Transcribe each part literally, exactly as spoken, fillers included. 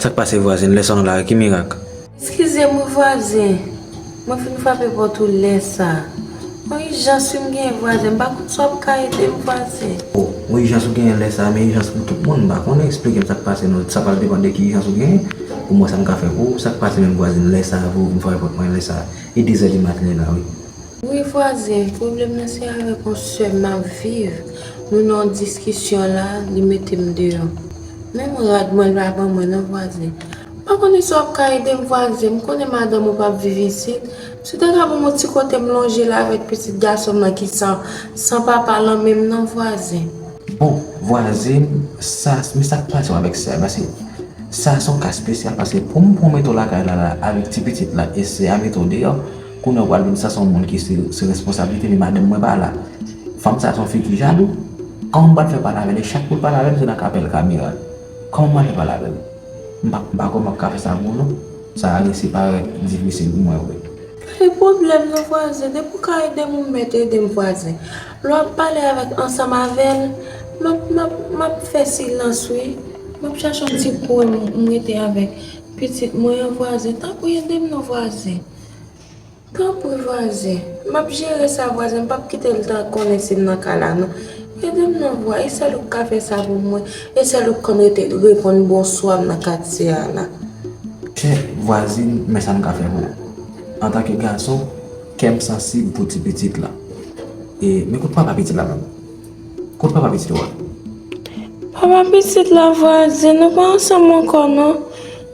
Sa k pase vwazen, lè sa w nan lari, ki mirak? Eskize m wi vwazen, mwen fin frape pòt ou lè sa. Yon ijans wi m genyen vwazen, m pa konn si w ap ka ede m vwazen. O, yon ijans ou genyen lè sa, men ijans pou tout moun, m pa konnen, eksplike m sa k pase non, sa pral depann de ki ijans ou genyen, pou m wè sa m ka fè pou ou, sa k pase menm vwazen lè sa, pou ou vin frape pòt mwen lè sa, e dezè di maten la wi. Wi vwazen, pwoblèm nan se avèk yon sè m ap viv. Nou nan yon diskisyon la, li mete m deyò. Menm rad mwen l pa ban mwen non vwazen. M pa konnen si w ap ka ede m vwazen, m konnen madanm ou p ap viv isit. Si w ta ka ban m yon ti kote m lonje la avèk pitit gason m nan ki san, san papa lan men m non vwazen. Bon, vwazen, sa, men sa k pase w avèk sè a, paske sa se yon ka espesyal, paske pou m, pou m mete w lakay la, la, avèk ti pitit la, e sè a mete w deyò, kounye a w pral vin sanse yon moun ki se, se responsablite, men madanm mwen pa la. Fanm sa se yon fi ki jalou. Kòman m pral fè pale avè l? E chak pou l pale avè m, se nan kapèl kamera. Kòman m pral fè pale avè l? M pa, m pa kwè m ap ka fè sa pou ou non. Sa riske parèt difisil pou mwen vre. Pa gen pwoblèm non vwazen, depi w ka ede m ou mèt ede m vwazen. Lè w ap pale avèk, ansanm avè l, m ap, m ap, m ap fè silans wi. M ap chache yon ti kwen m, m rete avèk pitit mwen an vwazen. Tanpri ede m non vwazen. Tanpri vwazen, m ap jere sa vwazen, m p ap kite l ta konnen si m nan kay la non. Ede m non vwa, e sèl ou k ka fè sa pou mwen, e sèl ou k konn rete reponn bonswa m nan katye a la. Chè vwazin, men sa m ka fè pou ou. Antanke gason, kè m sansib pou ti pitit la. E, men kote papa pitit la menm? Kote papa pitit ou a? Papa pitit la vwazen, nou pa ansanm ankò non.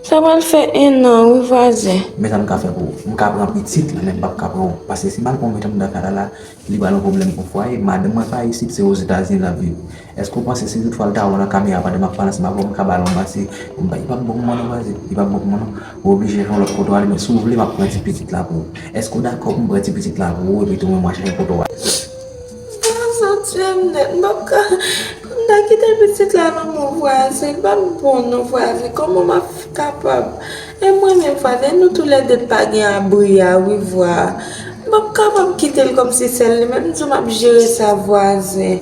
Sa pral fè en an wi vwazen. Men sa m ka fè pou ou. M ka pran pitit la, men m p ap ka pran ou. Paske si m al pran yon lòt moun nan kay la, li pral yon pwoblèm pou fwaye. Madanm mwen pa isit, se Ozetazini l ap viv. Èske w panse si toutfwa l ta wè w nan kamera pandan m ap pale ansanm avè w, m ka ba l yon manti? M pa, li p ap bon pou mwen non vwazen. Li p ap bon pou mwen non. Ou oblije jwenn yon lòt kote w ale, men si w vle, m ap pran ti pitit la pou ou. Èske w dakò pou m pran ti pitit la pou ou, epi tou mwen, mwen chache kote w ale? Vwazen, ou tiye m nèt. M p ap ka, m ta kite pitit la nan men w vwazen. Li p ap bon non vwazen. Kòman m ap kapab? E mwen menm vwazen, nou toulède pa gen abri a wi vwa. M p ap kapab kite l kòmsi sèl li menm, m di w m ap jere sa vwazen.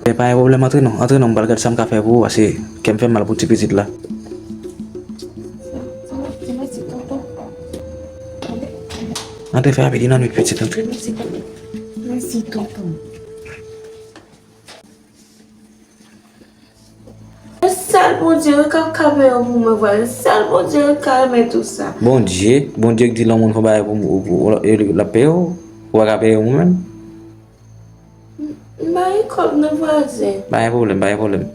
E pa gen pwoblèm, antre non, antre non, m pral gad sa m ka fè pou ou, paske kè m fè mal pou ti pitit la. Antre fè rapid, li nan nwit pitit, antre. Mèsi, tonton. Sèl Bondye wi k ap ka peye w pou mwen vwazen. Sèl Bondye wi k ka remèt ou sa. Bondye, Bondye k di lè yon moun fè yon bagay pou, pou, pou, l ap peye w, ou pa ka peye m ou menm? M pa gen kòb non vwazen. Pa gen pwoblèm, pa gen pwoblèm.